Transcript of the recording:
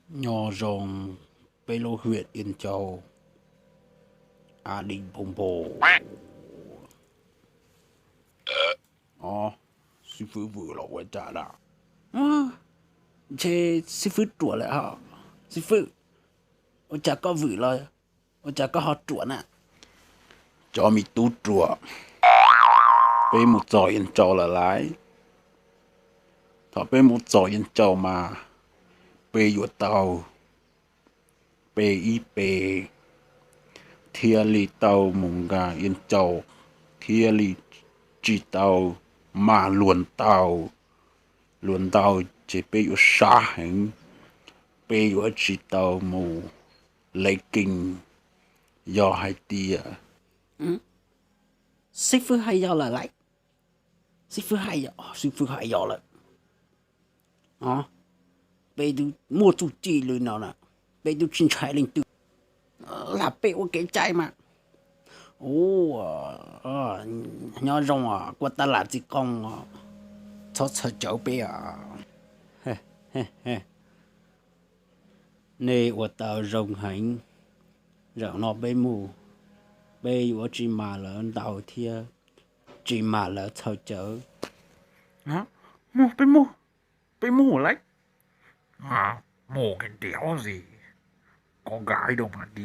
Nyob zoo peb lub hiam Iab Ncau, a di npau npau. O, xib fwb vwm los ua cas na? Ntshe xib fwb ruam lawm ho. Xib fwb, ua cas koj vwm los ua cas koj ho ruam na? Cov me tub ruam, peb mus txog Iab Ncau lawm lauj. Thaum peb mus txog Iab Ncau mas peb yuav tau pe ib pe thiaj li tau mus nqa Iab Ncau, thiaj li tsis tau mag luag ntaus. Luag ntaus ces peb yuav sab heev, peb yuav tsis tau mus le kees. Yog hais tias, xib fwb hais yog lawm lauj. Xib fwb hais yog, xib fwb hais yog lawm. Peb twb muaj txuj ci li no na, peb twb tsis ntshai leej twg. Lam peb ua kev cai mas. Ua, nyob zoo os, kuv tab lam txiv qoo os, txhob txhawj cawv peb os. Nej ua tau zoo heev. Zaum no peb mus, peb yuav tsis mag lawv ntaus thiab tsis mag lawv txhawj cawv. Mus, peb mus, peb mus lauj. Mus cái đéo gì, có gái đâu mà đi.